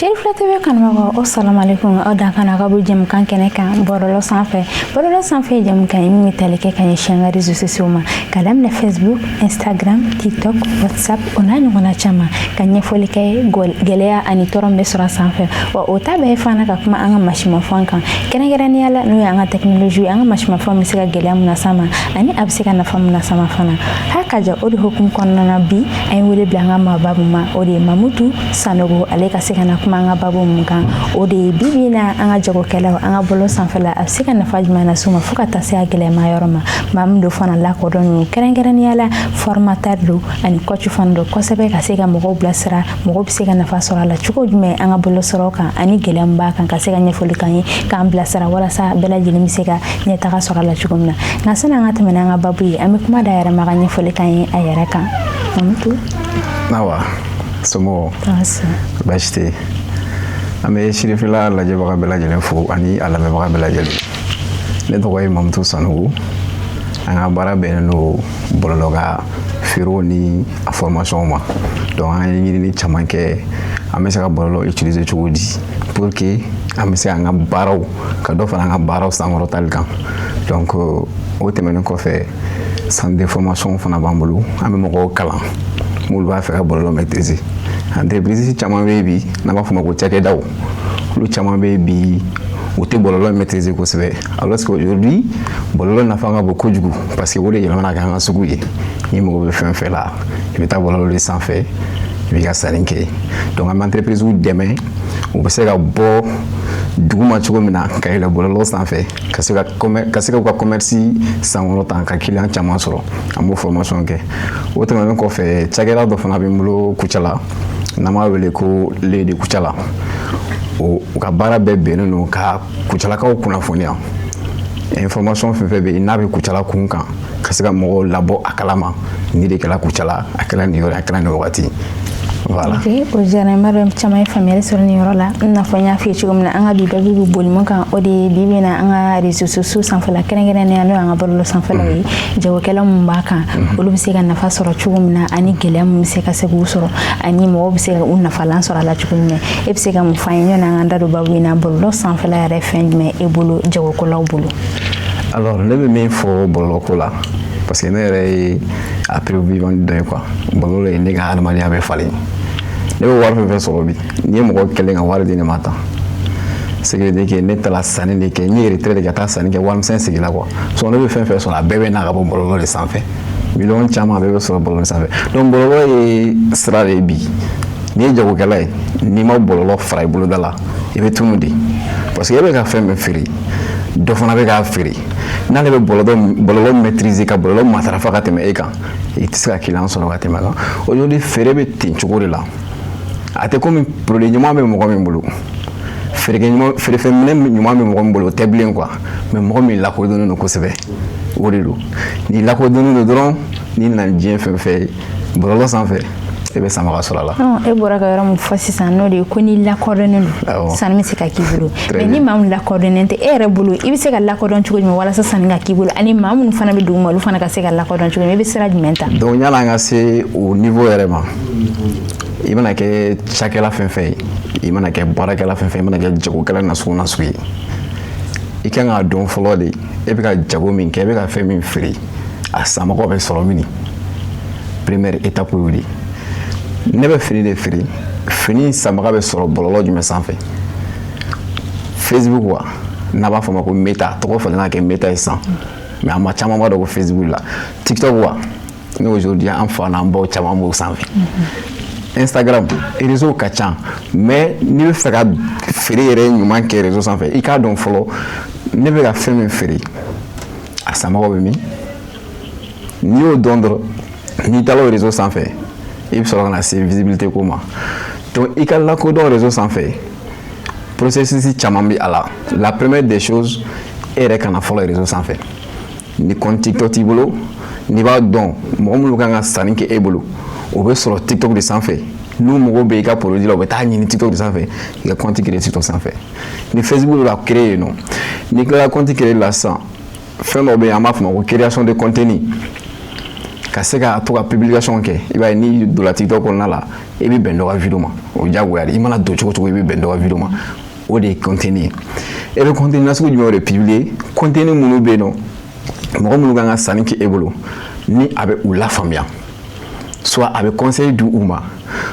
Sherifila TV kanubagaw, o salamalekun. Aw dan kana ka bɔ jɛmukan kɛnɛ kan bɔlɔlɔ sanfɛ. Bɔlɔlɔ sanfɛ ye jɛmukan ye min bɛ tali kɛ ka ɲɛsin an ka réseaux sociaux ma, ka daminɛ Facebook, Instagram, TikTok, WhatsApp, o n'a ɲɔgɔnna caman, ka ɲɛfɔli kɛ gɛlɛya ani tɔɔrɔ min bɛ sɔrɔ a sanfɛ. Wa o ta bɛɛ fana ka kuma an ka masimafɛn kan, kɛrɛnkɛrɛnnenya la n'o ye an ka technologie ye, an ka masimafɛnw bɛ se ka gɛlɛya mun las'an ma ani a bɛ se ka nafa mun las'an ma fana. Ha ka ja, o de hukumu kɔnɔna na, bi an ye wele bila an ka maaba mun ma, o de ye Mamutu Sanogo. Ale ka se ka na kuma an ka babu mun kan, o de ye bi bi in na, an ka jagokɛlaw, an ka bɔlɔlɔ sanfɛla, a bɛ se ka nafa jumɛn lase u ma, fo ka taa se a gɛlɛyama yɔrɔ ma. Maa min don fana lakodɔn don, kɛrɛnkɛrɛnnenya la formateur don ani coach fana don kosɛbɛ, ka se ka mɔgɔw bilasira, mɔgɔw bɛ se ka nafa sɔrɔ a la cogo jumɛn an ka bɔlɔlɔ sɔrɔ kan, ani gɛlɛya min b'a kan, ka se ka ɲɛfɔli k'an ye, k'an bilasira walasa bɛɛ lajɛlen bɛ se ka ɲɛtaga sɔrɔ a la cogo min na. Nka sani an ka tɛmɛ n'an ka babu ye, an bɛ kuma da yɛrɛ ma ka ɲɛfɔli k'an ye a yɛrɛ kan. Mamutu. Awa, somɔgɔw? Baasi tɛ. An bɛ Sirifila lajɛbaga bɛɛ lajɛlen fo ani a lamɛnbaga bɛɛ lajɛlen. Ne tɔgɔ ye Mamutu Sanogo. An ka baara bɛnnen don bɔlɔlɔ ka feerew ni a formation ma. Donc an ye ɲinini caman kɛ, an bɛ se ka bɔlɔlɔ utiliser cogo di pour que an bɛ se an ka baaraw ka dɔ fara an ka baaraw sankɔrɔtali kan. Donc o tɛmɛnen kɔfɛ, centre de formation fana b'an bolo. An bɛ mɔgɔw kalan minnu b'a fɛ ka bɔlɔlɔ maîtriser. Entreprise caman bɛ yen bi, n'an b'a fɔ o ma ko cakɛdaw, olu caman bɛ yen bi, u tɛ bɔlɔlɔ maîtriser kosɛbɛ, alors que aujourd'hui bɔlɔlɔ nafa ka bon kojugu, parce que o de yɛlɛmana kɛ an ka sugu ye. N'i mago bɛ fɛn fɛn la, i bɛ taa bɔlɔlɔ de sanfɛ, i b'i ka sanni kɛ. Donc an bɛ entreprise dɛmɛ, u bɛ se ka bɔ duguma cogo min na ka yɛlɛ bɔlɔlɔ sanfɛ, ka se ka u ka commerce sankɔrɔta, ka client caman sɔrɔ. An b'o formation kɛ. O tɛmɛnen kɔfɛ, cakɛda dɔ fana bɛ n bolo Kucala, n'an b'a wele ko le de Kucala. O u ka baara bɛɛ bɛnnen don ka Kucalakaw kunnafoniya, information fɛn fɛn bɛ yen n'a bɛ Kucala kun kan, ka se ka mɔgɔw labɔ a kalama, nin de kɛra Kucala, a kɛra nin yɔrɔ, a kɛra nin wagati. Voilà. Ok, o diyara n ye. N b'a dɔn caman ye faamuyali sɔrɔ nin yɔrɔ la. I n'a fɔ n y'a f'i ye cogo min na, an ka bi babu bɛ boli mun kan, o de ye bi bi in na an ka réseaux sociaux sanfɛla, kɛrɛnkɛrɛnnenya n'o y'an ka bɔlɔlɔ sanfɛlaw ye, jagokɛla mun b'a kan, olu bɛ se ka nafa sɔrɔ cogo min na, ani gɛlɛya mun bɛ se k'u sɔrɔ, ani mɔgɔw bɛ se ka u nafalan sɔrɔ a la cogo min. E bɛ se ka mun f'an ye yanni an ka da don babu in na? Bɔlɔlɔ sanfɛla yɛrɛ, fɛn jumɛn e bolo, jagokɛlaw bolo? Alors ne bɛ min fɔ bɔlɔlɔ ko la, parce que ne yɛrɛ ye a preuve vivante dɔ ye quoi, bɔlɔlɔ ye ne ka adamadenya bɛɛ falen. Ne bɛ wari fɛn fɛn sɔrɔ bi, n'i ye mɔgɔ kelen ka wari di ne ma tan, ce qui veut dire que ne taara sanni de kɛ, n ye retrait de ka taa sanni kɛ, warimisɛn sigila quoi. So ne bɛ fɛn fɛn sɔrɔ, a bɛɛ bɛ na ka bɔ bɔlɔlɔ de sanfɛ. Miliyɔn caman, a bɛɛ bɛ sɔrɔ bɔlɔlɔ sanfɛ. Donc bɔlɔlɔ ye sira de ye bi. N'i ye jagokɛla ye, n'i ma bɔlɔlɔ fara i boloda la, i bɛ tunu de, parce que e bɛ ka fɛn min feere, dɔ fana bɛ k'a feere. N'ale bɛ bɔlɔlɔ maîtriser, ka bɔlɔlɔ matarafa ka tɛmɛ e kan, i tɛ se ka client sɔrɔ ka tɛmɛ a kan. Aujourd'hui feere bɛ ten cogo de la. A tɛ komi produit ɲuman bɛ mɔgɔ min bolo, feerekɛ feerefɛn minɛ ɲuman bɛ mɔgɔ min bolo, o tɛ bilen quoi. Mais mɔgɔ min lakodɔnnen don kosɛbɛ, o de don. N'i lakodɔnnen don dɔrɔn, n'i nana diɲɛ fɛn fɛn ye bɔlɔlɔ sanfɛ, e bɛ sama ka sɔrɔ a la. E bɔra ka yɔrɔ min fɔ sisan, n'o de ye ko n'i lakodɔnnen don, sanni bɛ se ka k'i bolo. Mais ni maa min lakodɔnnen tɛ, e yɛrɛ bolo, i bɛ se ka lakodɔn cogo jumɛn walasa sanni ka k'i bolo, ani maa minnu fana bɛ duguma, olu fana ka se ka lakodɔn cogo jumɛn? I bɛ sira jumɛn ta? Donc yanni an ka se o niveau yɛrɛ ma, i mana kɛ cakɛla fɛn fɛn ye, i mana kɛ baarakɛla fɛn fɛn, i mana kɛ jagokɛla nasugu nasugu ye, i kan k'a dɔn fɔlɔ de, e bɛ ka jago min kɛ, e bɛ ka fɛn min feere, a sanbagaw bɛ sɔrɔ min. Première étape y'o de ye. Ne bɛ fini de feere, fini sanbaga bɛ sɔrɔ bɔlɔlɔ jumɛn sanfɛ? Facebook wa, n'a b'a fɔ o ma ko Meta, tɔgɔ falenna ka kɛ Meta ye sisan, mais a ma caman b'a dɔn ko Facebook la. TikTok wa, ne aujourd'hui an fa n'an baw caman b'o sanfɛ. Instagram, réseau ka ca. Mais n'i bɛ fɛ ka feere yɛrɛ ɲuman kɛ réseau sanfɛ, i k'a dɔn fɔlɔ, ne bɛ ka fɛn min feere, a sanbagaw bɛ min? N'i y'o dɔn dɔrɔn, n'i taara o réseau sanfɛ, i bɛ sɔrɔ ka na se visibilité ko ma. Donc i ka lakodɔn réseau sanfɛ, processus caman bɛ a la. La première des choses, e yɛrɛ ka na fɔlɔ réseau sanfɛ. Ni compte TikTok t'i bolo, n'i b'a dɔn mɔgɔ minnu kan ka sanni kɛ e bolo, o bɛ sɔrɔ TikTok de sanfɛ, n'u mago bɛ i ka produit la, u bɛ taa ɲini TikTok de sanfɛ, i ka compte créer TikTok sanfɛ. Ni Facebook la créer yen nɔ, n'i tilala compte créer la sisan, fɛn dɔ bɛ yen, an b'a fɔ o ma ko création de contenu. Ka se ka to ka publication kɛ. I b'a ye, n'i donna TikTok kɔnɔna la, i bɛ bɛn dɔ ka vidéo ma, o ye diyagoya de. I mana don cogo cogo, i bɛ bɛn dɔ ka vidéo ma. O de ye contenu ye. E bɛ contenu nasugu jumɛn de publier? Contenu minnu bɛ yen nɔ, mɔgɔ minnu kan ka sanni kɛ e bolo, ni a bɛ u lafaamuya, soit a bɛ conseil di u ma,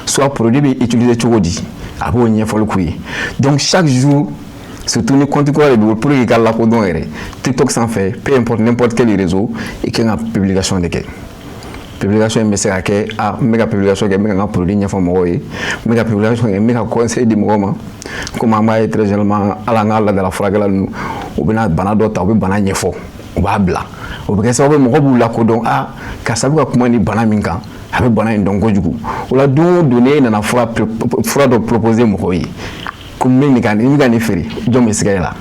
soit produit bɛ utiliser cogo di, a b'o ɲɛfɔli k'u ye. Donc chaque jour, surtout ni compte kura de b'i bolo, pour que i ka lakodɔn yɛrɛ TikTok sanfɛ, peu importe, n'importe quel réseau, i kan ka publication de kɛ. Publication in bɛ se ka kɛ: a n bɛ ka publication kɛ, n bɛ ka n ka produit ɲɛfɔ mɔgɔw ye, n bɛ ka publication kɛ, n bɛ ka conseil di mɔgɔw ma. Komi an b'a ye très généralement, hali an ka laadala furakɛla ninnu, u bɛna bana dɔ ta, u bɛ bana ɲɛfɔ, u b'a bila. O bɛ kɛ sababu ye, mɔgɔw b'u lakodɔn: a karisa bɛ ka kuma ni bana min kan, a bɛ bana in dɔn kojugu. O la, don o don, n'e nana fura dɔ proposer mɔgɔw ye ko n bɛ nin ka n bɛ ka nin feere, jɔn bɛ siga e la?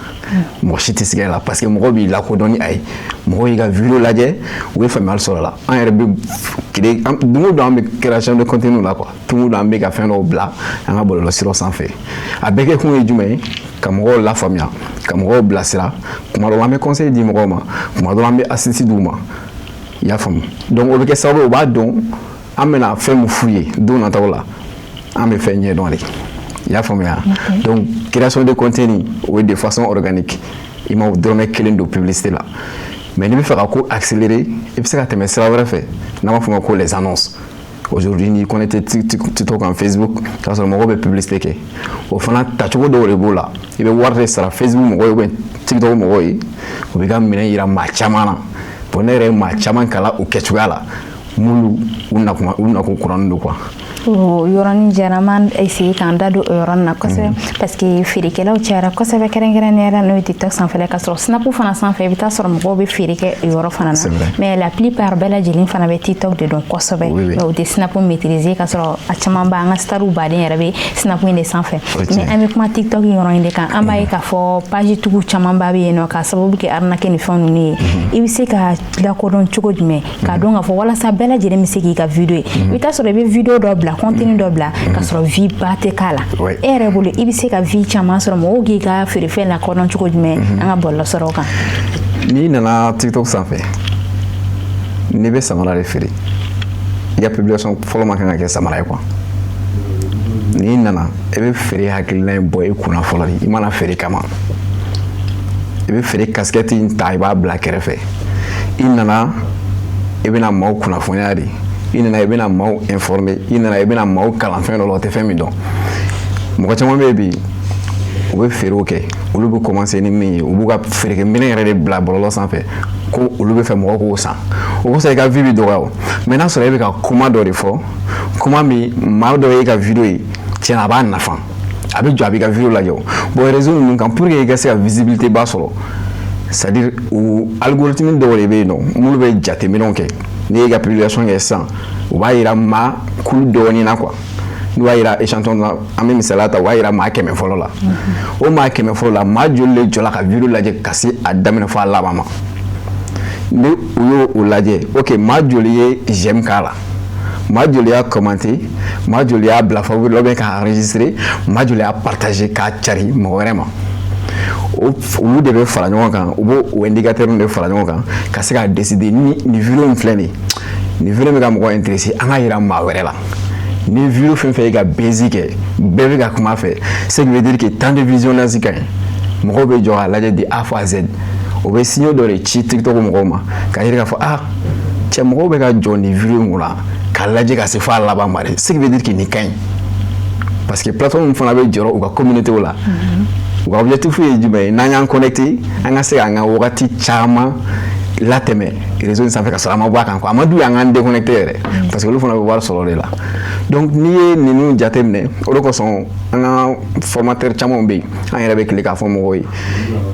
Mɔgɔ si tɛ siga e la, parce que mɔgɔw b'i lakodɔn ni a ye. Mɔgɔw y'i ka vidéo lajɛ, u ye faamuyali sɔrɔ a la. An yɛrɛ bɛ tile, don o don, an bɛ création de contenu la quoi. Don o don, an bɛ ka fɛn dɔw bila an ka bɔlɔlɔsiraw sanfɛ. A bɛɛ kɛ kun ye jumɛn ye? Ka mɔgɔw lafaamuya, ka mɔgɔw bilasira. Tuma dɔw la, an bɛ conseil di mɔgɔw ma, tuma dɔw la, an bɛ astuce d'u ma, i y'a faamu? Donc o bɛ kɛ sababu ye, u b'a dɔn an bɛna fɛn min f'u ye don nataw la, an bɛ fɛn ɲɛdɔn de, i y'a faamuya? Donc création de contenu, o ye de façon organique, i ma dɔrɔmɛ kelen don publicité la. Mais n'i bɛ fɛ ka ko accélérer, i bɛ se ka tɛmɛ sira wɛrɛ fɛ n'an b'a fɔ o ma ko les annonces. Aujourd'hui, n'i connecté TikTok kan, Facebook, k'a sɔrɔ mɔgɔw bɛ publicité kɛ, o fana tacogo dɔw de b'o la. I bɛ wari de sara Facebook mɔgɔw ye ou bien TikTok mɔgɔw ye, u b'i ka minɛn yira maa caman na. Bon, ne yɛrɛ ye maa caman kalan o kɛcogoya la, m'olu u nakun u nakun kuranin don quoi. O yɔrɔnin diyara. An b'an essayer k'an da don o yɔrɔnin na kosɛbɛ, parce que feerekɛlaw cayara kosɛbɛ, kɛrɛnkɛrɛnnenya la n'o ye TikTok sanfɛla, ka sɔrɔ Snap fana sanfɛ, i bɛ taa sɔrɔ mɔgɔw bɛ feere kɛ o yɔrɔ fana na. Mais la plupart, bɛɛ lajɛlen fana bɛ TikTok de dɔn kosɛbɛ, mais u tɛ Snap maîtriser, ka sɔrɔ a caman ba, an ka stariw baden yɛrɛ bɛ Snap in de sanfɛ. Mais an bɛ kuma TikTok yɔrɔ in de kan. An b'a ye k'a fɔ page tigiw camanba bɛ yen nɔ, k'a sababu kɛ arnaque ni fɛn ninnu ye. I bɛ se ka lakodɔn cogo jumɛn, k'a dɔn k'a fɔ walasa bɛɛ lajɛlen bɛ se k'i ka vidéo ye? I bɛ taa sɔrɔ i bɛ vidéo dɔ bila, contenu dɔ bila, ka sɔrɔ vue ba tɛ k'a la. E yɛrɛ bolo, i bɛ se ka vue caman sɔrɔ, mɔgɔw k'i ka feerefɛn lakodɔn cogo jumɛn an ka bɔlɔlɔsiraw kan? N'i nana TikTok sanfɛ, n'i bɛ samara de feere, i ka publication fɔlɔ ma kan ka kɛ samara ye quoi. N'i nana, e bɛ feere hakilina in bɔ i kunna fɔlɔ de. I mana feere kama, i bɛ feere casquette in ta, i b'a bila kɛrɛfɛ. I nana, i bɛna maaw kunnafoniya de. I nana, i bɛna maaw informer. I nana, i bɛna maaw kalan fɛn dɔ la, o tɛ fɛn min dɔn. Mɔgɔ caman bɛ yen bi, u bɛ feerew kɛ, olu bɛ commencer ni min ye, u b'u ka feerekɛminɛn yɛrɛ de bila bɔlɔlɔ sanfɛ ko olu bɛ fɛ mɔgɔw k'o san. O kosɔn, i ka vue bɛ dɔgɔya. O mais n'a sɔrɔ e bɛ ka kuma dɔ de fɔ, kuma min maa dɔ ye ka vidéo ye, tiɲɛna, a b'a nafa, a bɛ jɔ, a b'i ka vidéo lajɛ. O bon, réseau ninnu kan, pour que i ka se ka visibilité ba sɔrɔ, c'est à dire o algorithme dɔw de bɛ yen nɔ minnu bɛ jateminɛw kɛ. N'i y'i ka publication kɛ sisan, u b'a yira maa kulu dɔɔnin na quoi. N'u b'a yira échantillon na, an bɛ misaliya ta, u b'a yira maa 100 fɔlɔ la. O maa 100 fɔlɔ la, maa joli de jɔla ka vidéo lajɛ ka se a daminɛ fɔ a laban ma? Ni u y'o o lajɛ, ok, maa joli ye j'aime k'a la, maa joli y'a commenté, maa joli y'a bila favori la ou bien k'a enregistré, maa joli y'a partagé k'a cari mɔgɔ wɛrɛ ma, olu de bɛ fara ɲɔgɔn kan. U b'o o indicateur de fara ɲɔgɔn kan ka se k'a décider ni nin vidéo in filɛ nin ye, nin vidéo bɛ ka mɔgɔ intéressé, an ka yira maa wɛrɛ la. Ni vidéo fɛn fɛn ye ka buzz kɛ, bɛɛ bɛ ka kuma fɛ, ce qui veut dire que temps de visionnage ka ɲi, mɔgɔw bɛ jɔ k'a lajɛ de A fɔ a Z. O bɛ signaux dɔ de ci TikTok mɔgɔw ma k'a yira k'a fɔ: ah cɛ, mɔgɔw bɛ ka jɔ nin vidéo in kunna k'a lajɛ ka se fo a laban ma dɛ, ce qui veut dire que nin ka ɲi. Parce que plateforme fana bɛ jɔrɔ u ka communauté la. U ka objectif ye jumɛn ye? N'an y'an connecté, an ka se k'an ka wagati caman latɛmɛ réseau in sanfɛ ka sɔrɔ a ma bɔ a kan quoi. A ma d'u ye an k'an déconnecté yɛrɛ, parce que olu fana bɛ wari sɔrɔ o de la. Donc n'i ye ninnu jateminɛ, o de kosɔn an ka formateur camanw bɛ yen, an yɛrɛ bɛ tile k'a fɔ mɔgɔw ye: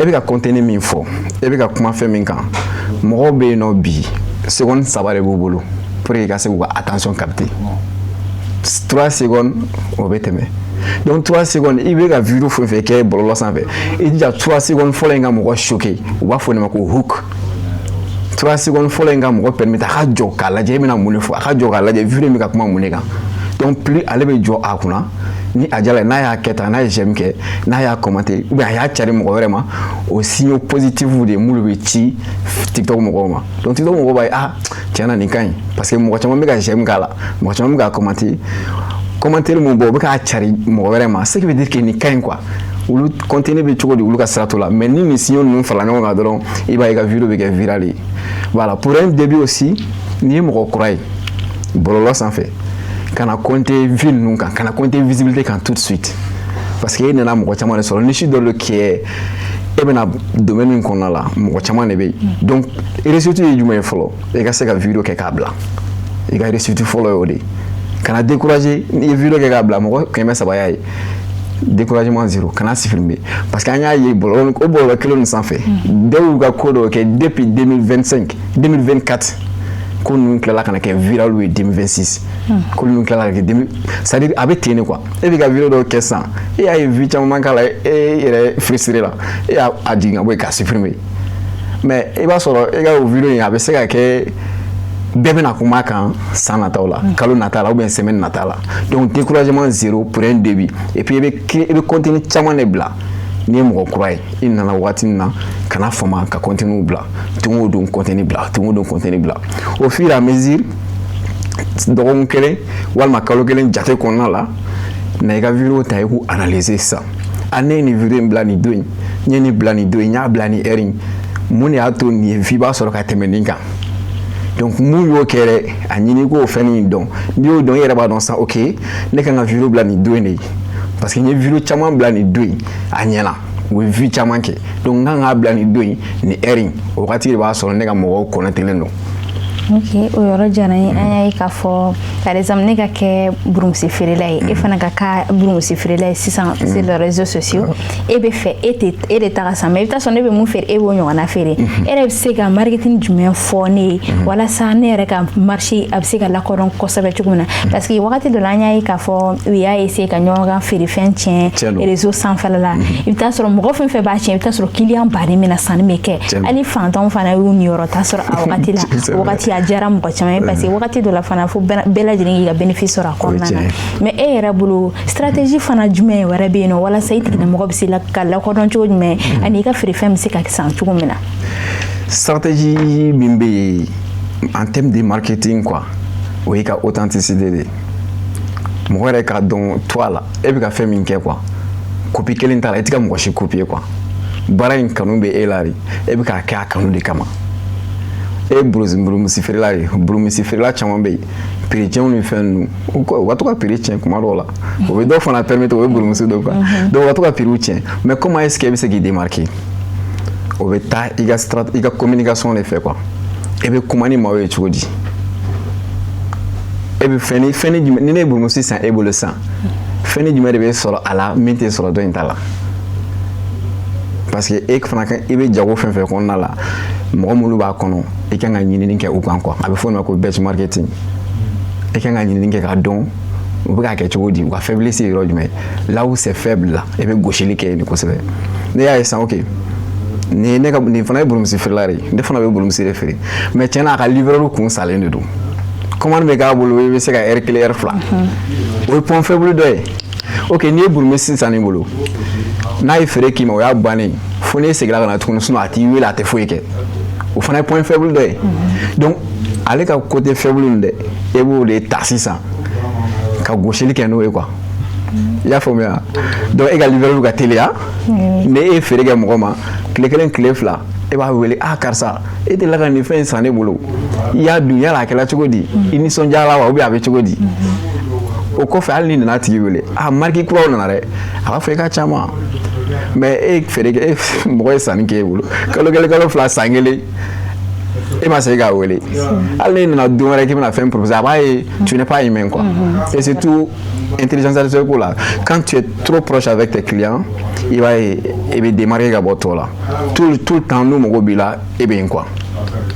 e bɛ ka contenu min fɔ, e bɛ ka kuma fɛn min kan, mɔgɔw bɛ yen nɔ bi, seconde 3 de b'u bolo pour que i ka se k'u ka attention capter. 3 secondes, o bɛ tɛmɛ. Donc 3 secondes, i bɛ ka vidéo fɛn fɛn kɛ bɔlɔlɔ sanfɛ, i jija 3 secondes fɔlɔ in ka mɔgɔ choquer. U b'a fɔ o de ma ko hook. 3 secondes fɔlɔ in ka mɔgɔ permettre a ka jɔ k'a lajɛ e bɛna mun de fɔ, a ka jɔ k'a lajɛ vidéo in bɛ ka kuma mun de kan. Donc plus ale bɛ jɔ a kunna, Ni a jala, n'a y'a kɛ tan, n'a ye j'aime kɛ, n'a y'a commenter ou bien a y'a cari mɔgɔ wɛrɛ ma, o signaux positifs de ye minnu bɛ ci TikTok mɔgɔw ma. Donc TikTok mɔgɔw b'a ye: ah, tiɲɛ na, nin ka ɲi, parce que mɔgɔ caman bɛ ka j'aime k'a la, mɔgɔ caman bɛ ka commenter, commentaire mun bɔ, u bɛ k'a cari mɔgɔ wɛrɛ ma, ce qui veut dire que nin ka ɲi quoi. Olu contenu bɛ cogo di, olu ka sira t'o la. Mais ni nin signaux ninnu farala ɲɔgɔn kan dɔrɔn, i b'a ye i ka vidéo bɛ kɛ viral ye. Voilà, pour un début aussi, n'i ye mɔgɔ kura ye bɔlɔlɔ sanfɛ, kana compter vues ninnu kan, kana compter visibilité kan tout de suite, parce que e nana mɔgɔ caman de sɔrɔ, niche dɔ de kɛ e bɛna domaine min kɔnɔna la, mɔgɔ caman de bɛ yen. Donc réussite ye jumɛn ye fɔlɔ? E ka se ka vidéo kɛ k'a bila, i ka réussite fɔlɔ y'o de ye. Kana décourager. N'i ye vidéo kɛ k'a bila, mɔgɔ 300 y'a ye, découragement zéro, kana supprimer, parce que an y'a ye bɔlɔlɔ, o bɔlɔlɔ kelen ninnu sanfɛ, dɔw y'u ka ko dɔw kɛ depuis 2025, 2024, ko ninnu tilala ka na kɛ viral ye 2026, ko ninnu tilala ka kɛ, c'est à dire a bɛ ten de quoi. E b'i ka vidéo dɔw kɛ sisan, e y'a ye vues caman k'a la, e yɛrɛ frustré la, e y'a jigin ka bɔ yen k'a supprimer. Mais i b'a sɔrɔ e ka o vidéo in, a bɛ se ka kɛ bɛɛ bɛna kuma kan san nataw la, kalo nata la ou bien semaine nata la. Donc découragement zéro pour un début. Et puis i bɛ contenu caman de bila. N'i ye mɔgɔ kura ye, i nana waati min na, kana fama ka contenu bila don o don, contenu bila don o don, contenu bila au fur et à mesure. Dɔgɔkun kelen walima kalo kelen jate kɔnɔna la, na i ka vidéo ta, i k'u analyser sisan: a, ne ye nin vidéo in bila nin don in, n ye nin bila nin don in, n y'a bila nin heure in, mun de y'a to nin ye vues ba sɔrɔ ka tɛmɛ nin kan? Donc mun y'o kɛ dɛ? A ɲini k'o fɛn nin dɔn. N'i y'o dɔn, i yɛrɛ b'a dɔn sisan: ok, ne kan ka vidéo bila nin don in de ye, parce que n ye vidéo caman bila nin don in, a ɲɛna, u ye vues caman kɛ, donc n kan k'a bila nin don in, nin heure in, o wagati de b'a sɔrɔ ne ka mɔgɔw connecté don. Ok, o yɔrɔ diyara n ye. An y'a ye k'a fɔ, par exemple, ne ka kɛ burumusi feerela ye, e fana ka kɛ burumusi feerela ye sisan sur les réseaux sociaux, e bɛ fɛ e tɛ e de ta ka san, mais i bɛ taa sɔrɔ ne bɛ mun feere, e b'o ɲɔgɔnna feere. E yɛrɛ bɛ se ka marketing jumɛn fɔ ne ye walasa ne yɛrɛ ka marché a bɛ se ka lakodɔn kosɛbɛ cogo min na? Parce que wagati dɔ la, an y'a ye k'a fɔ u y'a essayer ka ɲɔgɔn ka feerefɛn tiɲɛ réseau sanfɛla la. I bɛ taa sɔrɔ mɔgɔ fɛn fɛn b'a tiɲɛ, i bɛ taa sɔrɔ client baden bɛna sanni bɛ kɛ, hali fantanw fana y'u niyɔrɔ ta sɔrɔ a wagati la. O wagati a diyara mɔgɔ caman ye, parce que wagati dɔ la fana, fo bɛɛ lajɛlen k'i ka bénéfice sɔrɔ a kɔnɔna na. Mais e yɛrɛ bolo, stratégie fana jumɛn wɛrɛ bɛ yen nɔ walasa i tigilamɔgɔ bɛ se ka lakodɔn cogo jumɛn ani i ka feerefɛn bɛ se ka san cogo min na? Stratégie min bɛ yen en termes de marketing quoi, o y'i ka authenticité de ye. Mɔgɔ yɛrɛ k'a dɔn toi la, e bɛ ka fɛn min kɛ quoi, copie kelen t'a la, i tɛ ka mɔgɔ si copier quoi. Baara in kanu bɛ e la de, e bɛ k'a kɛ a kanu de kama. E ye burumusi feerela ye, burumusi feerela caman bɛ yen, prix tiɲɛw ni fɛn ninnu, u ka to ka prix tiɲɛ kuma dɔw la, o bɛ dɔw fana permettre, o ye burumusi dɔw quoi. Donc u ka to ka prix tiɲɛ. Mais comment est-ce que e bɛ se k'i démarquer? O bɛ taa i ka communication de fɛ quoi. E bɛ kuma ni maaw ye cogo di? E bɛ fɛn ni fɛn ni jumɛn? Ni ne ye burumusi san e bolo sisan, fɛn ni jumɛn de bɛ sɔrɔ a la min tɛ sɔrɔ dɔ in ta la? Parce que e fana kan, i bɛ jago fɛn fɛn kɔnɔna la, mɔgɔ minnu b'a kɔnɔ, i kan ka ɲinini kɛ u kan quoi. A bɛ fɔ o ma ko benchmarking. I kan ka ɲinini kɛ k'a dɔn u bɛ k'a kɛ cogo di, u ka faiblesse ye yɔrɔ jumɛn. Là où c'est faible là, e bɛ gosili kɛ yen kosɛbɛ. Ne y'a ye sisan, ok, nin ne ka nin fana ye burumusi feerela de ye, ne fana bɛ burumusi de feere, mais tiɲɛna, a ka livreur kun salen de don, commande bɛ k'a bolo, i bɛ se ka heure kelen, heure fila, o ye point faible dɔ ye. Ok, n'i ye burumusi san ne bolo, n'a ye feere k'i ma, o y'a bannen, fo n'e seginna ka na tuguni, sinon a t'i wele, a tɛ foyi kɛ. O fana ye point faible dɔ ye. Donc ale ka côté faible nin dɛ, e b'o de ta sisan ka gosili kɛ n'o ye quoi. I y'a faamuya? Donc e ka livreur ka teliya. Ni e ye feere kɛ mɔgɔ ma tile kelen, tile fila, e b'a wele: ah, karisa, e delila ka nin fɛn in san ne bolo, i y'a dun, yala a kɛra cogo di? I nisɔndiyara wa, ou bien a bɛ cogo di? O kɔfɛ, hali ni nana tigi wele: ah, marque kuraw nana dɛ, a b'a fɔ i ka caman. Mais e ye feere kɛ, e mɔgɔ ye sanni kɛ e bolo kalo kelen, kalo fila, san kelen, e ma segin k'a wele. Hali n'i nana don wɛrɛ k'i bɛna fɛn proposer, a b'a ye tu n'es pas humain quoi. Et surtout, intelligence artificielle ko la, quand tu es trop proche avec tes clients, i b'a ye i bɛ démarrer ka bɔ tɔ la. Tout le temps n'u mago b'i la, e bɛ yen quoi.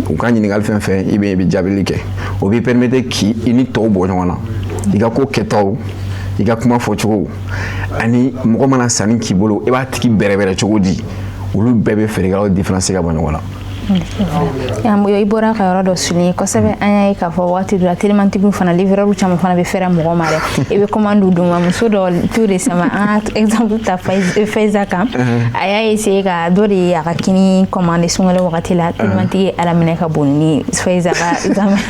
U ka ɲininkali fɛn fɛn, i bɛ yen, i bɛ jaabili kɛ. O b'i permettre k'i i ni tɔw bɔ ɲɔgɔn na, i ka ko kɛtaw, i ka kuma fɔcogo, ani mɔgɔ mana sanni k'i bolo, i b'a tigi bɛrɛbɛrɛ cogo di, olu bɛɛ bɛ feerekɛlaw différencier ka bɔ ɲɔgɔn na. I bɔra ka yɔrɔ dɔ souligner kosɛbɛ. An y'a ye k'a fɔ waati dɔ la, telimantigiw fana, livreur caman fana bɛ fɛrɛ mɔgɔ ma dɛ. I bɛ commande d'u ma. Muso dɔ, tout récemment, an ka exemple ta Faiza kan, a y'a essayer ka dɔ de ye a ka kini commande sunkalo wagati la. Telimantigi ye Ala minɛ ka bon ni Faiza ka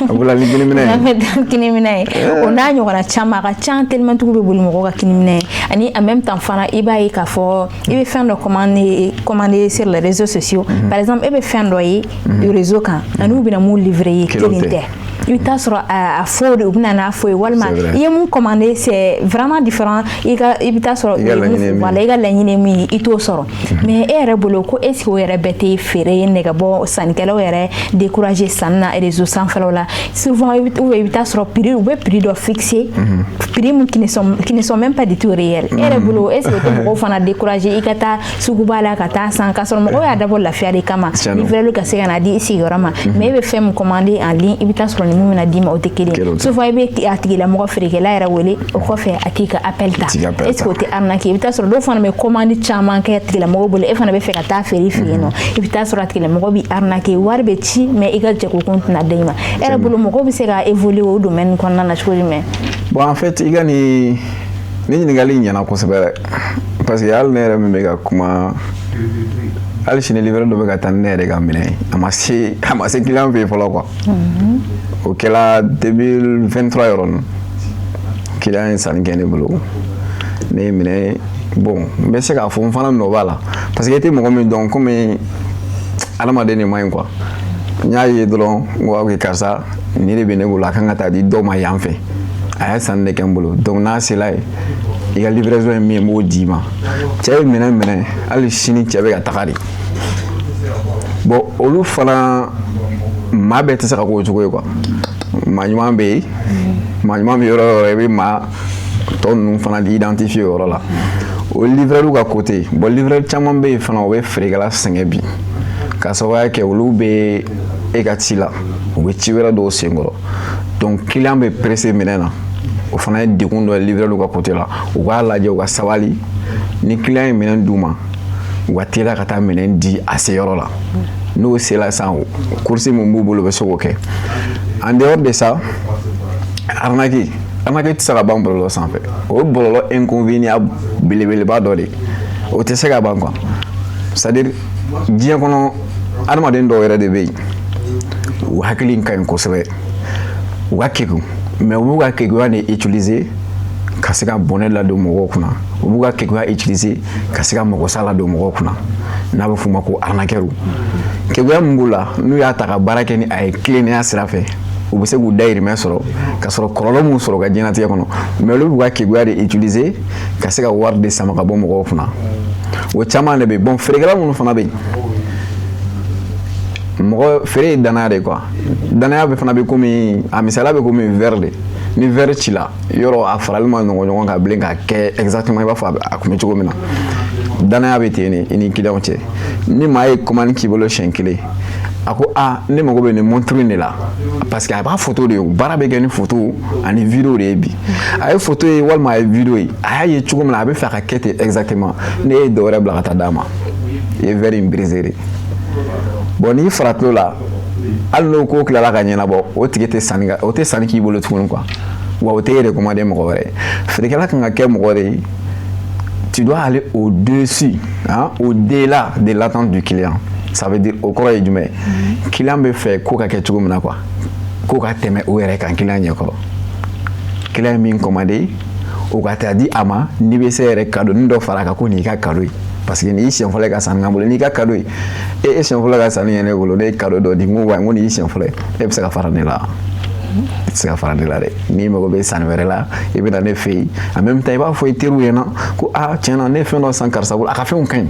A bolola ni kini minɛ ye. Kini minɛ ye. O n'a ɲɔgɔnna caman, a ka ca, telimantigiw bɛ boli mɔgɔw ka kini minɛ ye. Ani en même temps fana, i b'a ye k'a fɔ i bɛ fɛn dɔ commander sur les réseaux sociaux, par exemple, e bɛ fɛn dɔ ye réseau kan ani u bɛna mun livrer ye, kelen tɛ. I bɛ taa sɔrɔ a faux de u bɛna n'a faux ye, walima i ye mun commander, c'est vraiment différent. I ka, i bɛ taa sɔrɔ, voilà, i ka laɲini ye min ye, i t'o sɔrɔ. Mais e yɛrɛ bolo ko est ce que o yɛrɛ bɛɛ tɛ feere ye nɛgɛ bɔ sannikɛlaw yɛrɛ décourager sanni na réseau sanfɛlaw la souvent? Ou i bɛ taa sɔrɔ prix, u bɛ prix dɔ fixer, prix mun qui ne sont même pas du tout réels. E yɛrɛ bolo, est ce que o tɛ mɔgɔw fana décourager i ka taa suguba la ka taa san, k'a sɔrɔ mɔgɔw y'a dabɔ lafiya de kama, livreur ka se ka na di i sigiyɔrɔ ma? Mais e bɛ fɛn min commander en ligne, i bɛ taa sɔrɔ ni mun bɛna d'i ma, o tɛ kelen ye. Souvent i bɛ a tigilamɔgɔ feerekɛla yɛrɛ wele, o kɔfɛ a t'i ka appel ta. Est ce que o tɛ arnaque? I bɛ taa sɔrɔ dɔw fana bɛ commande caman kɛ tigilamɔgɔ bolo, e fana bɛ fɛ ka taa feere fɛ yen nɔ, i bɛ taa sɔrɔ a tigilamɔgɔ b'i arnaque, wari bɛ ci, mais i ka jagokun tɛna d'e ma. E yɛrɛ bolo, mɔgɔw bɛ se ka évoluer o domaine kɔnɔna na cogo jumɛn? Bon, en fait, i ka nin ɲininkali ɲɛna kosɛbɛ, parce que hali ne yɛrɛ min bɛ ka kuma, hali sini livreur dɔ bɛ ka taa ni ne yɛrɛ ka minɛn ye, a ma se client fɛ yen fɔlɔ quoi. O kɛla 2023 yɔrɔ ninnu. Client ye sanni kɛ ne bolo, ne ye minɛ. Bon, n bɛ se k'a fɔ n fana nɔ b'a la, parce que e tɛ mɔgɔ min dɔn, komi adamaden de man ɲi quoi. N y'a ye dɔrɔn, n ko ok, karisa, nin de bɛ ne bolo, a kan ka taa di dɔ ma yan fɛ. A ye sanni de kɛ n bolo, donc n'a sela yen, i ka livraison ye min ye, n b'o d'i ma. Cɛ ye minɛn minɛ, hali sini cɛ bɛ ka taga de. Bon, olu fana, maa bɛɛ tɛ se ka k'o cogo ye quoi. Maa ɲuman bɛ yen, maa ɲuman bɛ yɔrɔ o yɔrɔ, i bɛ maa tɔ ninnu fana identifier o yɔrɔ la. O livreur ka côté. Bon, livreur caman bɛ yen fana, o bɛ feerekɛla sɛgɛn bi, k'a sababuya kɛ olu bɛ e ka ci la, u bɛ ci wɛrɛ dɔw senkɔrɔ, donc client bɛ pressé minɛn na. O fana ye degun dɔ ye livreur ka côté la. U k'a lajɛ, u ka sabali. Ni client ye minɛn d'u ma, u ka teliya ka taa minɛn di a se yɔrɔ la. N'o sera sisan, course min b'u bolo, u bɛ se k'o kɛ. En dehors de ça, arnaque tɛ se ka ban bɔlɔlɔ sanfɛ. O ye bɔlɔlɔ inconvénient belebeleba dɔ de ye, o tɛ se ka ban quoi. C'est à dire, diɲɛ kɔnɔ, adamaden dɔw yɛrɛ de bɛ yen, u hakili ka ɲi kosɛbɛ, u ka kegun, mais u b'u ka keguya de utiliser ka se ka bɔnɛ ladon mɔgɔw kunna, u b'u ka keguya utiliser ka se ka mɔgɔsa ladon mɔgɔw kunna, n'a bɛ f'o ma ko arnaqueur. Keguya min b'u la, n'u y'a ta ka baara kɛ ni a ye tilennenya sira fɛ, u bɛ se k'u dayirimɛ sɔrɔ ka sɔrɔ kɔlɔlɔ m'u sɔrɔ u ka diɲɛlatigɛ kɔnɔ. Mais olu b'u ka keguya de utiliser ka se ka wari de sama ka bɔ mɔgɔw kunna. O caman de bɛ yen. Bon, feerekɛla minnu fana bɛ yen, mɔgɔ feere ye danaya de quoi. Danaya bɛ fana bɛ komi, a misaliya bɛ komi verre de. Ni verre cila yɔrɔ, a farali ma nɔgɔn ɲɔgɔn kan bilen ka kɛ exactement i b'a fɔ a kun bɛ cogo min na. Danaya bɛ ten de i ni client cɛ. Ni maa ye commande k'i bolo siɲɛ kelen, a ko a ne mago bɛ nin montre in de la, parce que a b'a photo de ye, baara bɛ kɛ ni photo ani vidéo de ye bi. A ye photo ye walima a ye vidéo ye, a y'a ye cogo min na, a bɛ fɛ a ka kɛ ten exactement. Ne ye dɔ wɛrɛ bila ka taa d'a ma, i ye verre in brisé de. Bon, n'i faratilo la, hali n'o ko tilala ka ɲɛnabɔ, o tigi tɛ sanni, o tɛ sanni k'i bolo tuguni quoi. Wa o tɛ e recommander mɔgɔ wɛrɛ ye. Feerekɛla kan ka kɛ mɔgɔ de ye, tu dois aller au-dessus, hein, au-delà de l'attente du client. Ça veut dire, o kɔrɔ ye jumɛn ye? Client bɛ fɛ ko ka kɛ cogo min na quoi, ko ka tɛmɛ o yɛrɛ kan client ɲɛkɔrɔ. Client ye min commandé, o ka taa di a ma. N'i bɛ se yɛrɛ, cadeau ni dɔ fara a kan ko nin y'i ka cadeau ye, parce que nin y'i siɲɛ fɔlɔ ye ka sanni k'an bolo, n'i ka cadeau ye. E siɲɛ fɔlɔ ka sanni kɛ ne bolo, ne ye cadeau dɔ di, n ko wa, n ko nin y'i siɲɛ fɔlɔ ye, e bɛ se ka fara ne la? I tɛ se ka fara ne la dɛ. N'i mago bɛ sanni wɛrɛ la, i bɛ na ne fɛ yen. En même temps, i b'a fɔ i teriw ɲɛna ko aa, tiɲɛ na, ne ye fɛn dɔ san karisa bolo, a ka fɛnw ka ɲi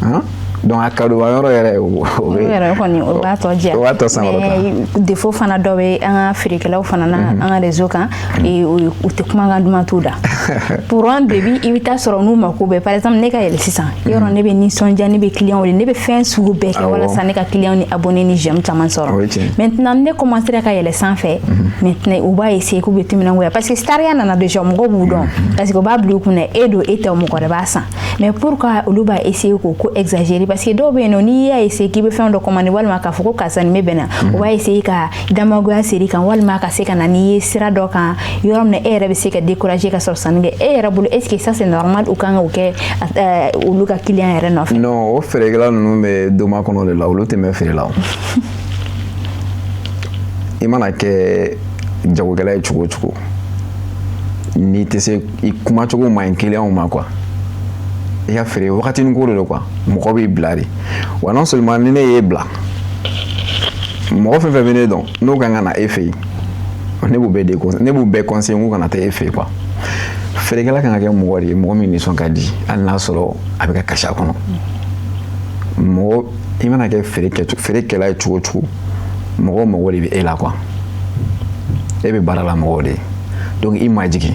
han. Donc a cadeau yɔrɔ yɛrɛ, o bɛ yɛrɛ kɔni, o b'a tɔ diya. O b'a tɔ sankɔrɔta. Mais défaut fana dɔ bɛ an ka feerekɛlaw fana na an ka réseau kan, u tɛ kumakan duman t'u da. Pour un début, i bɛ taa sɔrɔ n'u mako bɛ, par exemple, ne ka yɛlɛ sisan yɔrɔ, ne bɛ nisɔndiya, ne bɛ client wele, ne bɛ fɛn sugu bɛɛ kɛ walasa ne ka client ni abonné ni j'aime caman sɔrɔ. Maintenant, ne commencera ka yɛlɛ sanfɛ, maintenant u b'a essayer k'u bɛ timinangoya, parce que stariya nana déjà, mɔgɔw b'u dɔn, parce que u b'a bila u kunna e don, e tɛ, mɔgɔ wɛrɛ b'a san. Mais pourquoi olu b'a essayer k'o ko exagérer? Parce que dɔw bɛ yen nɔ, n'i y'a essayer k'i bɛ fɛn dɔ commander walima k'a fɔ ko karisa nin bɛ bɛn na, u b'a essayer ka damagoya siri kan walima ka se ka na n'i ye sira dɔ kan, yɔrɔ min na e yɛrɛ bɛ se ka décourager ka sɔrɔ sanni kɛ e yɛrɛ bolo. Est ce que ça, c'est normal, u kan k'o kɛ olu ka client yɛrɛ nɔfɛ? Non, o feerekɛla ninnu bɛ doma kɔnɔ de la, olu tɛ mɛn feere la. O i mana kɛ jagokɛla ye cogo o cogo, n'i tɛ se i kumacogo man ɲi client ma quoi, i ka feere wagatinin ko de don quoi, mɔgɔ b'i bila de. Wa non seulement ni ne y'e bila, mɔgɔ fɛn fɛn bɛ ne dɔn n'o kan ka na e fɛ yen, ne b'u bɛɛ de ne b'u bɛɛ conseiller k'u kana taa e fɛ yen quoi. Feerekɛla kan ka kɛ mɔgɔ de ye, mɔgɔ min nisɔn ka di, hali n'a sɔrɔ a bɛ ka kasi a kɔnɔ. Mɔgɔ i mana kɛ feerekɛla ye cogo o cogo, mɔgɔ mago de bɛ e la quoi. E bɛ baara la mɔgɔw de ye, donc i majigin.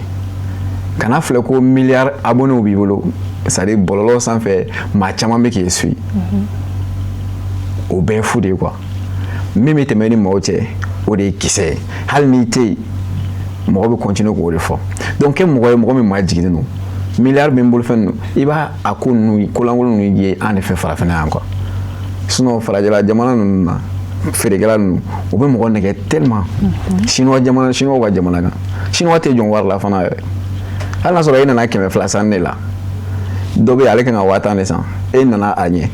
Kana filɛ ko miliyari abonnés b'i bolo, c'est à dire bɔlɔlɔ sanfɛ, maa caman bɛ k'e suit, o bɛɛ ye fu de ye quoi. Min bɛ tɛmɛ ni maaw cɛ, o de ye kisɛ ye. Hali n'i tɛ yen, mɔgɔ bɛ continuer k'o de fɔ. Donc kɛ mɔgɔ ye, mɔgɔ min maa jiginnen don. Miliyari bɛ n bolo, fɛn ninnu, i b'a a ko ninnu kolankolon ninnu ye an de fɛ farafinna yan quoi. Sinon farajɛla jamana ninnu na, feerekɛla ninnu, u bɛ mɔgɔ nɛgɛ tellement. Chinois jamana, chinois ka jamana kan, chinois tɛ jɔn wari la fana yɛrɛ. Hali n'a sɔrɔ e nana 200 san de la, dɔ bɛ yen, ale kan ka 50 000 de san, e nana a ɲɛ,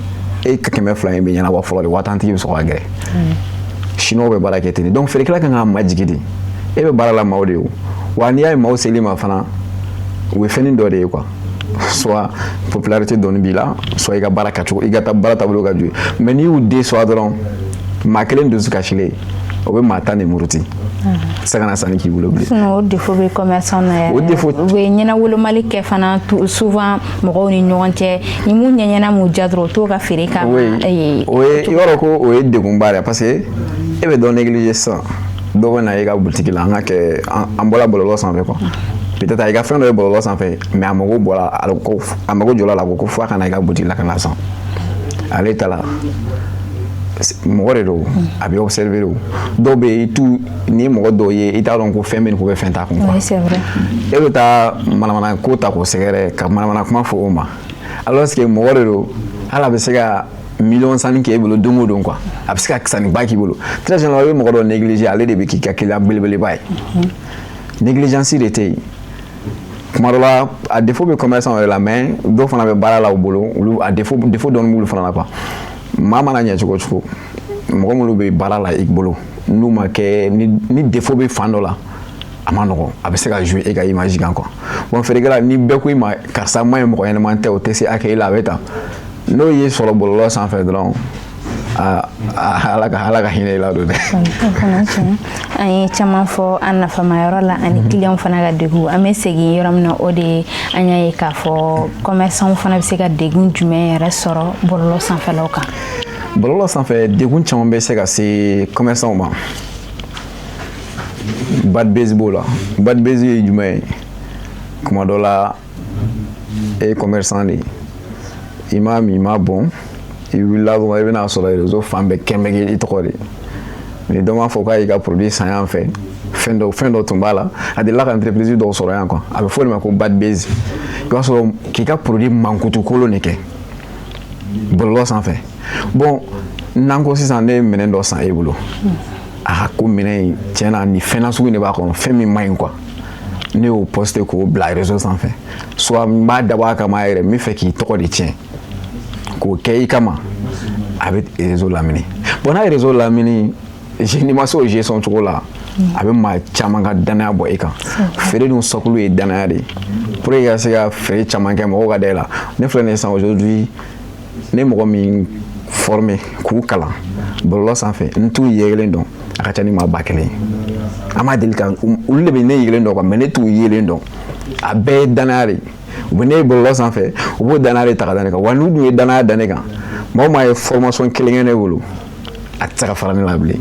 e ka 200 in bɛ ɲɛnabɔ fɔlɔ de, 50 000 tigi bɛ sɔrɔ ka gɛrɛ. Chinois bɛ baara kɛ ten de. Donc feerekɛla kan k'a majigin de. E bɛ baara la maaw de ye o. Wa n'i y'a ye maaw seli ma fana, u ye fɛnnin dɔ de ye quoi, soit popularité dɔɔni b'i la, soit i ka baara kɛcogo, i ka baara taabolo ka jugu. Mais n'i y'u déçoit dɔrɔn, maa kelen dusu kasilen, o bɛ maa 10 de muruti, tɛ se ka na sanni k'i bolo bilen. Sinon o défaut bɛ commerçant na yɛrɛ. O défaut. U bɛ ɲɛnawolomali kɛ fana souvent mɔgɔw ni ɲɔgɔn cɛ. Ni mun ɲɛɲɛna m'u diya dɔrɔn, u t'o ka feere kama. Oui, o ye, i b'a dɔn ko o ye degunba de ye, parce que e bɛ dɔ négliger sisan, dɔ bɛ na e ka boutique la, an ka kɛ an bɔra bɔlɔlɔ sanfɛ quoi. Peut-être a y'i ka fɛn dɔ ye bɔlɔlɔ sanfɛ, mais a mago bɔra a ko, a mago jɔra la, ko fo a ka na i ka boutique la ka na san. Ale ta la, mɔgɔ de don, a bɛ observer o. Dɔw bɛ yen, i t'u ni ye mɔgɔ dɔw ye, i t'a dɔn ko fɛn bɛ nin ko bɛ fɛn t'a kun quoi. Oui, c'est vrai. E bɛ taa manamana ko ta k'o sɛgɛrɛ ka manamana kuma fɔ o ma, alors que mɔgɔ de don, hali a bɛ se ka miliyɔn sanni k'e bolo don o don quoi, a bɛ se ka sanniba k'i bolo. Très généralement, i bɛ mɔgɔ dɔ négliger, ale de bɛ k'i ka client belebeleba ye. Négligence de tɛ yen. Kuma dɔ la, a défaut bɛ commerçant yɛrɛ la, mais dɔw fana bɛ baara la u bolo, olu a défaut dɔɔni b'olu fana la quoi. Maa mana ɲɛ cogo o cogo, mɔgɔ minnu bɛ baara la i bolo, n'u ma kɛ ni défaut bɛ fan dɔ la, a ma nɔgɔn, a bɛ se ka jouer e ka image kan quoi. Bon, feerekɛla, ni bɛɛ ko i ma karisa ma ɲi, mɔgɔ ɲɛnɛman tɛ, o tɛ se hakɛ la, a bɛ tan. N'o y'i sɔrɔ bɔlɔlɔ sanfɛ dɔrɔn, Ala ka hinɛ i la don dɛ. An ye caman fɔ an nafamayɔrɔ la ani client fana ka degun. An bɛ segin yɔrɔ min na, o de ye an y'a ye k'a fɔ commerçant fana bɛ se ka degun jumɛn yɛrɛ sɔrɔ bɔlɔlɔ sanfɛlaw kan? Bɔlɔlɔ sanfɛ, degun caman bɛ se ka se commerçant ma. Bad buzz b'o la. Bad buzz ye jumɛn ye? Kuma dɔ la, e ye commerçant de ye, i m'a min, i m'a bɔn, i wulila dɔrɔn, i bɛna sɔrɔ réseau fan bɛɛ kɛn bɛ i tɔgɔ de. Ni dɔ m'a fɔ k'a y'i ka produit san yan fɛ, fɛn dɔ tun b'a la, a delila ka entreprise dɔw sɔrɔ yan quoi. A bɛ fɔ o de ma ko bad buzz. I b'a sɔrɔ k'i ka produit mankutu kolon de kɛ bɔlɔlɔ sanfɛ. Bon, n'an ko sisan ne ye minɛn dɔ san e bolo, a ka ko minɛn in, tiɲɛ na, nin fɛn nasugu de b'a kɔnɔ, fɛn min man ɲi quoi, ne y'o poster k'o bila réseau sanfɛ, soit n b'a dabɔ a kama yɛrɛ, n bɛ fɛ k'i tɔgɔ de tiɲɛ k'o kɛ i kama, a bɛ réseau lamini. Bon, n'a ye réseau lamini, n'i ma se o gestion cogo la, a bɛ maa caman ka danaya bɔ e kan. Feere dun sɔkulu ye danaya de ye. Pour que i ka se ka feere caman kɛ, mɔgɔw ka da e la. Ne filɛ nin ye sisan, aujourd'hui, ne mɔgɔ min formé k'u kalan bɔlɔlɔ sanfɛ, n t'u yelen dɔn, a ka ca ni maa 1000 ye. An m'a deli ka olu de bɛ ne yelen dɔn quoi, mais ne t'u yelen dɔn. A bɛɛ ye danaya de ye. U bɛ ne ye bɔlɔlɔ sanfɛ, u b'o danaya de ta ka da ne kan. Wa n'u dun ye danaya da ne kan, maa o maa ye formation kelen kɛ ne bolo, a tɛ se ka fara ne la bilen,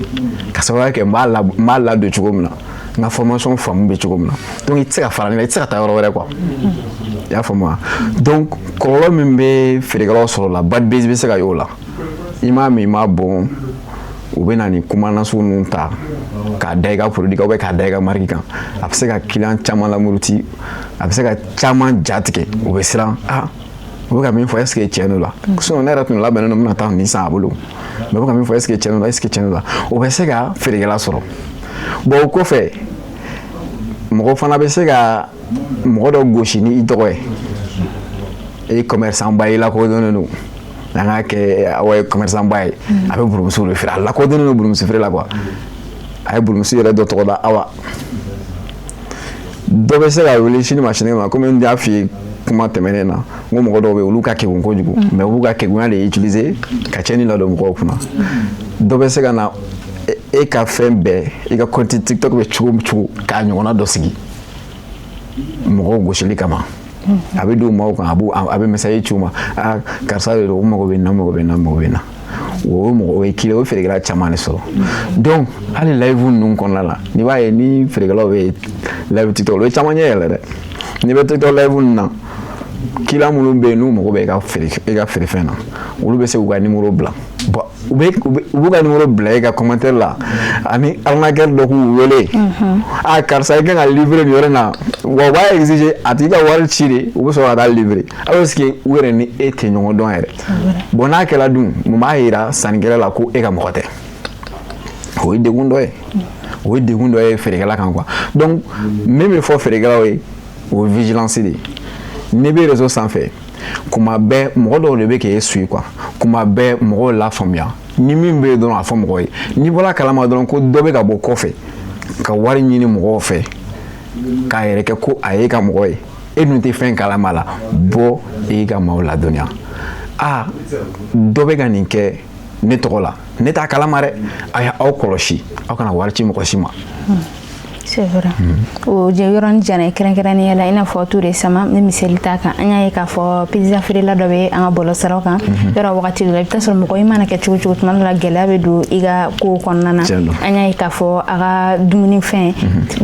ka sababuya kɛ n b'a ladon cogo min na, n ka formation faamu bɛ cogo min na. Donc i tɛ se ka fara ne la, i tɛ se ka taa yɔrɔ wɛrɛ quoi. I y'a faamu wa? Donc kɔlɔlɔ min bɛ feerekɛlaw sɔrɔ la, bad buzz bɛ se ka y'o la. I m'a min, i m'a bɔn, u bɛ na nin kuma nasugu ninnu ta k'a da i ka produit kan, k'a da i ka marque kan. A bɛ se ka client caman lamuruti, a bɛ se ka caman ja tigɛ, u bɛ siran. Ah. U bɛ ka min fɔ, est ce que tiɲɛ don la? Sinon ne yɛrɛ tun labɛnnen don, n bɛna taa nin san a bolo, mais u bɛ ka min fɔ, est ce que tiɲɛ don la? Est ce que tiɲɛ don la? O bɛ se ka feerekɛla sɔrɔ. Bon, o kɔfɛ, mɔgɔ fana bɛ se ka mɔgɔ dɔ gosi ni i tɔgɔ ye. E ye commerçant ba ye, i lakodɔnnen don. An k'a kɛ Awa ye commerçant ba ye, a bɛ burumusiw de feere, a lakodɔnnen don burumusi feere la quoi. A ye burumusi yɛrɛ dɔ tɔgɔ da Awa. Dɔ bɛ se ka wele sini ma, sini ma, komi n y'a f'i ye kuma tɛmɛnen na, n ko mɔgɔ dɔw bɛ yen, olu ka kegun kojugu, mais u b'u ka kegunya de utiliser ka tiɲɛni ladon mɔgɔw kunna. Dɔ bɛ se ka na e ka fɛn bɛɛ, i ka compte TikTok bɛ cogo o cogo, k'a ɲɔgɔnna dɔ sigi mɔgɔw gosili kama. A bɛ don maaw kan, a bɛ message ci u ma: "Aa, karisa de don, u mago bɛ nin na, mago bɛ nin na, mago bɛ nin na." O ye mɔgɔ, o ye kelen, o ye feerekɛla caman de sɔrɔ. Donc hali live ninnu kɔnɔna la, n'i b'a ye ni feerekɛlaw bɛ live TikTok, olu ye caman ɲɛ yɛlɛ dɛ. N'i bɛ TikTok live ninnu na, client minnu bɛ yen n'u mago bɛ i ka feerefɛn na, olu bɛ se k'u ka numéro bila. Bon, u b'u ka numéro bila e ka commentaire la, ani arnaqueur dɔ k'u wele: "A karisa, i kan ka livrer nin yɔrɔ in na." Wa u b'a exiger a tigi ka wari ci de, u bɛ sɔrɔ ka taa livrer, alors que u yɛrɛ ni e tɛ ɲɔgɔn dɔn yɛrɛ. Bon, n'a kɛra dun, mun b'a yira sannikɛla la ko e ka mɔgɔ tɛ? O ye degun dɔ ye, o ye degun dɔ ye feerekɛla kan quoi. Donc min bɛ fɔ feerekɛlaw ye, o ye vigilance de ye. N'i bɛ réseau sanfɛ, kuma bɛɛ mɔgɔ dɔw de bɛ k'e suit quoi. Kuma bɛɛ mɔgɔw lafaamuya ni min bɛ yen dɔrɔn, a fɔ mɔgɔ ye. N'i bɔra kalama dɔrɔn ko dɔ bɛ ka bɔ kɔfɛ ka wari ɲini mɔgɔw fɛ k'a yɛrɛ kɛ ko a ye ka mɔgɔ ye, e dun tɛ fɛn kalama la, bɔ i y'i ka maaw ladɔnniya: "A dɔ bɛ ka nin kɛ ne tɔgɔ la, ne t'a kalama dɛ, a y'aw kɔlɔsi, aw kana wari ci mɔgɔ si ma." C'est vrai. O yɔrɔnin jana ye kɛrɛnkɛrɛnnenya la, i n'a fɔ tout récemment, ne misali t'a kan, an y'a ye k'a fɔ pizza feerela dɔ bɛ an ka bɔlɔlɔsiraw kan. Yɔrɔ wagati dɔ la, i bɛ taa sɔrɔ mɔgɔ i mana kɛ cogo cogo, tuma dɔ la gɛlɛya bɛ don i ka kow kɔnɔna na. An y'a ye k'a fɔ a ka dumunifɛn,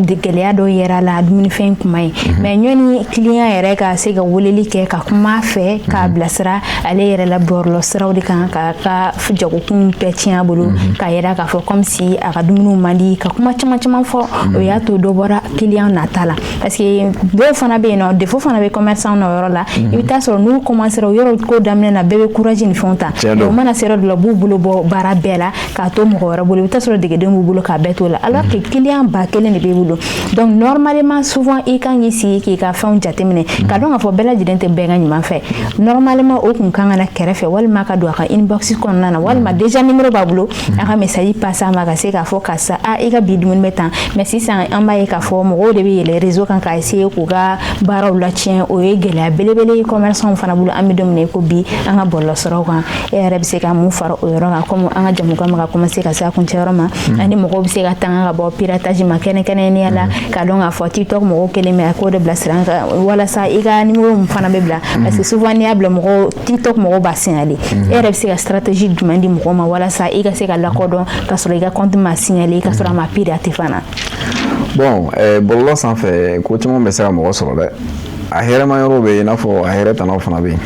gɛlɛya dɔw yɛrɛ la, dumunifɛn kuma ye, mais ɲɔni client yɛrɛ ka se ka weleli kɛ ka kuma a fɛ k'a bilasira, ale yɛrɛ la bɔlɔlɔsiraw de kan k'a ka jagokun bɛɛ tiɲɛ a bolo, k'a yira k'a fɔ comme si a ka dumuniw man di, ka kuma caman caman fɔ. O y'a to dɔ bɔra client nata la, parce que dɔw fana bɛ yen nɔ, défaut fana bɛ commerçant na o yɔrɔ la. I bɛ taa sɔrɔ n'u commencera o yɔrɔ ko daminɛ na, bɛɛ bɛ courage ni fɛnw ta, o mana se yɔrɔ dɔ la, u b'u bolo bɔ baara bɛɛ la k'a to mɔgɔ wɛrɛ bolo. I bɛ taa sɔrɔ degedenw b'u bolo k'a bɛɛ t'o la, alors que client 1000 de b'e bolo. Donc normalement, souvent i kan k'i sigi k'i ka fɛnw jateminɛ k'a dɔn k'a fɔ bɛɛ lajɛlen tɛ bɛɛ ka ɲuman fɛ. Normalement, o kun kan ka na kɛrɛfɛ, walima ka don a ka inbox kɔnɔna na, walima déjà numéro b'a bolo, a ka message passer a ma ka se k'a fɔ: "Karisa, a i ka bi dumuni bɛ tan." Mais sisan an b'a ye k'a fɔ mɔgɔw de bɛ yɛlɛ réseau kan k'a essayer k'u ka baaraw latiɲɛ. O ye gɛlɛya belebele ye commerçant fana bolo an bɛ don min na i ko bi an ka bɔlɔlɔsiraw kan. E yɛrɛ bɛ se ka mun fara o yɔrɔ kan, komi an ka jamukan bɛ ka commencer ka se a kuncɛyɔrɔ ma, ani mɔgɔw bɛ se ka tanga ka bɔ piratage ma kɛrɛnkɛrɛnnenya la, k'a dɔn k'a fɔ TikTok mɔgɔw kelen bɛ a k'o de bilasira walasa i ka numéro min fana bɛ bila, parce que souvent n'i y'a bila mɔgɔw, TikTok mɔgɔw b'a signaler. E yɛrɛ bɛ se ka stratégie jumɛn di mɔgɔw ma walasa i ka se ka lakodɔn ka sɔrɔ i ka compte ma signaler, ka sɔrɔ a ma pirater fana? Bon, bɔlɔlɔ sanfɛ, ko caman bɛ se ka mɔgɔ sɔrɔ dɛ. A hɛrɛma yɔrɔ bɛ yen, i n'a fɔ a hɛrɛ tanaw fana bɛ yen.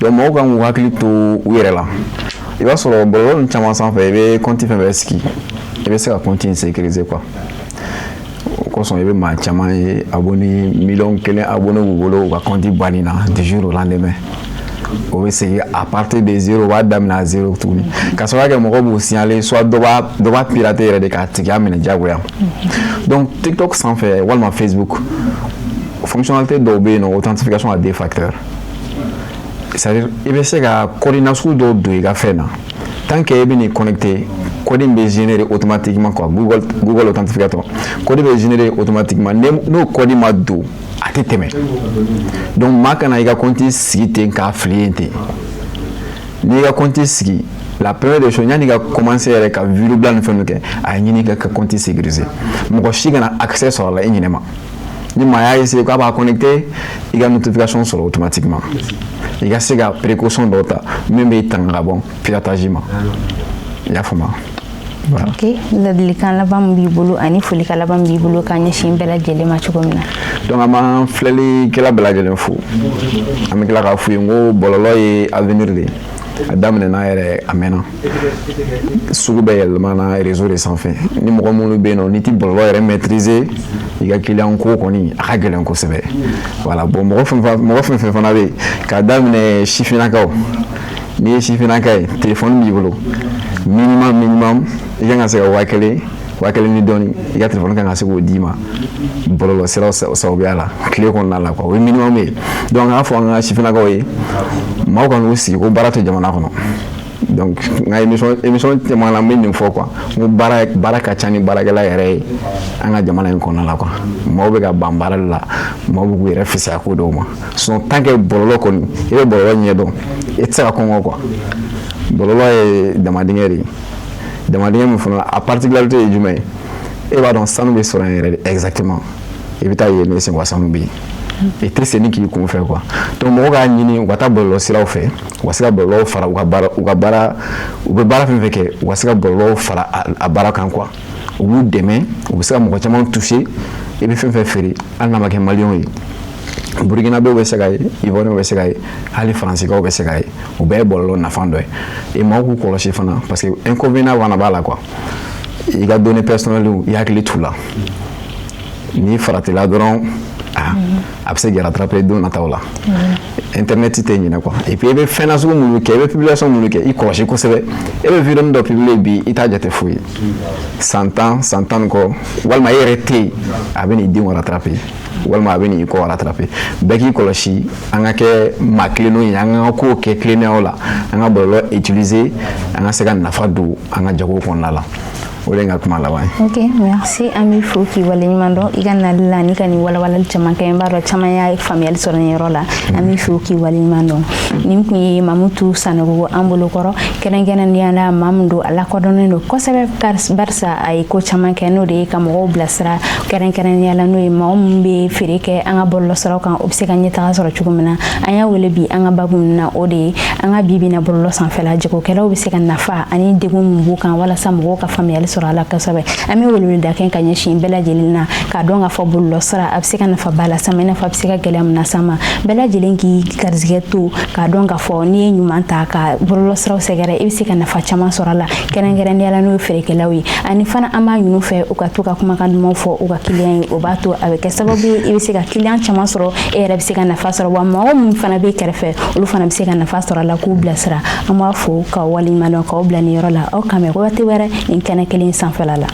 Donc mɔgɔw kan k'u hakili to u yɛrɛ la. I b'a sɔrɔ bɔlɔlɔ ninnu caman sanfɛ, i bɛ compte fɛn fɛn sigi, i bɛ se ka compte in sécuriser quoi. O kosɔn i bɛ maa caman ye, abonné 1 million abonné b'u bolo, u ka compte banni na du jour au lendemain. O bɛ segin à partir de zéro, u b'a daminɛ à zéro tuguni, ka sababu kɛ mɔgɔw b'u signaler, soit dɔ b'a pirater yɛrɛ de k'a tigiya minɛ diyagoya. Donc TikTok sanfɛ walima Facebook, fonctionnalité dɔw bɛ yen nɔ, authentification à deux facteurs, c'est à dire i bɛ se ka code nasugu dɔw don i ka fɛn na. Tant que i bɛ n'i connecté, code in bɛ générer automatiquement quoi. Google Authentificator, code bɛ générer automatiquement. N'o code ma don, a tɛ tɛmɛ. Donc maa kana i ka compte sigi ten k'a fili yen ten. N'i ka compte sigi, la première des choses, yanni ka commencer yɛrɛ ka vidéo bila ni fɛn dɔ kɛ, a ɲini ka compte sécuriser, mɔgɔ si kana accès sɔrɔ a la i ɲinɛ ma. Ni maa y'a essayer k'a b'a connecté, i ka notification sɔrɔ automatiquement, i ka se ka précaution dɔw ta min b'i tanga ka bɔ piratage ma. I y'a faamu? Voilà. Ok, ladilikan laban min b'i bolo ani folikan laban min b'i bolo k'a ɲɛsin bɛɛ lajɛlen ma cogo min na? Donc an b'an filɛlikɛla bɛɛ lajɛlen fo. An bɛ tila k'a f'u ye n ko bɔlɔlɔ ye avenir de ye. A daminɛna yɛrɛ, a mɛnna. Sugu bɛɛ yɛlɛmana réseau de sanfɛ. Ni mɔgɔ minnu bɛ yen nɔ, n'i ti bɔlɔlɔ yɛrɛ maîtriser, i ka client ko kɔni, a ka gɛlɛn kosɛbɛ. Voilà, bon, mɔgɔ fɛn fɛn fana bɛ yen, k'a daminɛ sifinnakaw, n'i ye sifinnaka ye, téléphone b'i bolo, minimum minimum, i kan ka se ka 1000, 1000 ni dɔɔni, i ka téléphone kan ka se k'o d'i ma bɔlɔlɔ siraw sababuya la tile kɔnɔna la quoi. O ye minimum ye. Donc an k'a fɔ an ka sifinnakaw ye, maaw ka n'u sigi ko baara tɛ jamana kɔnɔ. Donc n ka émission caman na, n bɛ nin fɔ quoi, n ko baara ka ca ni baarakɛla yɛrɛ ye an ka jamana in kɔnɔna la quoi. Maaw bɛ ka ban baara la, maaw bɛ k'u yɛrɛ fisaya ko dɔw ma. Sinon, tant que bɔlɔlɔ kɔni, i bɛ bɔlɔlɔ ɲɛdɔn, i tɛ se ka kɔngɔ quoi. Bɔlɔlɔ ye damadingɛ de ye. Damadingɛ min fana, a particularité ye jumɛn ye? E b'a dɔn sanu bɛ sɔrɔ yen yɛrɛ de. Exactement, i bɛ taa yen ne sen wa, sanu bɛ yen, i tɛ segin k'i kun fɛ quoi. Donc mɔgɔ k'a ɲini u ka taa bɔlɔlɔ siraw fɛ, u ka se ka bɔlɔlɔw fara u ka baara, u bɛ baara fɛn fɛn kɛ, u ka se ka bɔlɔlɔw fara a baara kan quoi. U b'u dɛmɛ, u bɛ se ka mɔgɔ caman toucher. I bɛ fɛn fɛn feere, hali n'a ma kɛ maliyɛnw ye, burukinabew bɛ se ka ye, ivoiriyɛnw bɛ se ka ye, hali faransikaw bɛ se ka ye. O bɛɛ ye bɔlɔlɔ nafa dɔ ye. Et maaw k'u kɔlɔsi fana, parce que inconvénient fana b'a la quoi. I ka données personnelles, i hakili t'u la. N'i faratila dɔrɔn, a bɛ se k'i rattraper don nataw la. Internet tɛ ɲinɛ quoi. Et puis i bɛ fɛn nasugu minnu kɛ, i bɛ publication minnu kɛ, i kɔlɔsi kosɛbɛ. E bɛ vidéo dɔ publier bi, i t'a jate foyi ye. San 10, san 10 ni kɔ, walima e yɛrɛ tɛ yen, a bɛ n'i denw rattraper, walima a bɛ n'i kɔ rattraper. Bɛɛ k'i kɔlɔsi, an ka kɛ maa tilennenw ye, an ka kow kɛ tilennenya la, an ka bɔlɔlɔ utiliser, an ka se ka nafa don an ka jago kɔnɔna la. O de ye n ka kuma laban ye. Ok, merci. An b'i fo k'i waleɲuman dɔn i ka nali la ni ka nin walawalali caman kɛ. N b'a dɔn caman y'a faamuyali sɔrɔ nin yɔrɔ la. An b'i fo k'i waleɲuman dɔn. Nin kun ye Mamutu Sanogo an bolokɔrɔ, kɛrɛnkɛrɛnnenya la maa min don, a lakodɔnnen don kosɛbɛ, barisa a ye ko caman kɛ, n'o de ye ka mɔgɔw bilasira, kɛrɛnkɛrɛnnenya la n'o ye maa min bɛ feere kɛ an ka bɔlɔlɔsiraw kan, o bɛ se ka ɲɛtaga sɔrɔ cogo min na. An y'a wele bi an ka babu min na, o de ye an ka bi bi na bɔlɔlɔ sanfɛla jagokɛlaw bɛ se ka nafa ani degun min b'u kan, walasa mɔgɔw ka faamuyali sɔrɔ a la kosɛbɛ. An bɛ weleweleda kɛ ka ɲɛsin bɛɛ lajɛlen na, k'a dɔn k'a fɔ bɔlɔlɔsira a bɛ se ka nafaba las'an ma, i n'a fɔ a bɛ se ka gɛlɛya min las'an ma. Bɛɛ lajɛlen k'i garizigɛ to k'a dɔn k'a fɔ n'i ye ɲuman ta ka bɔlɔlɔsiraw sɛgɛrɛ, i bɛ se ka nafa caman sɔrɔ a la, kɛrɛnkɛrɛnnenya la n'o ye feerekɛlaw ye. Ani fana, an b'a ɲini fɛ u ka to ka kumakan dumanw fɔ u ka kiliyan ye. O b'a to a bɛ kɛ sababu ye i bɛ se ka kiliyan caman sɔrɔ, e yɛrɛ bɛ se ka nafa sɔrɔ, wa mɔgɔ min fana bɛ kɛrɛfɛ, olu fana bɛ se ka nafa sɔrɔ a la k'u bilasira. An b'a fo k'aw waleɲuman dɔn k'aw bila nin yɔrɔ la. Aw k'an bɛn waati wɛrɛ nin kɛnɛ kelen sanfɛla la.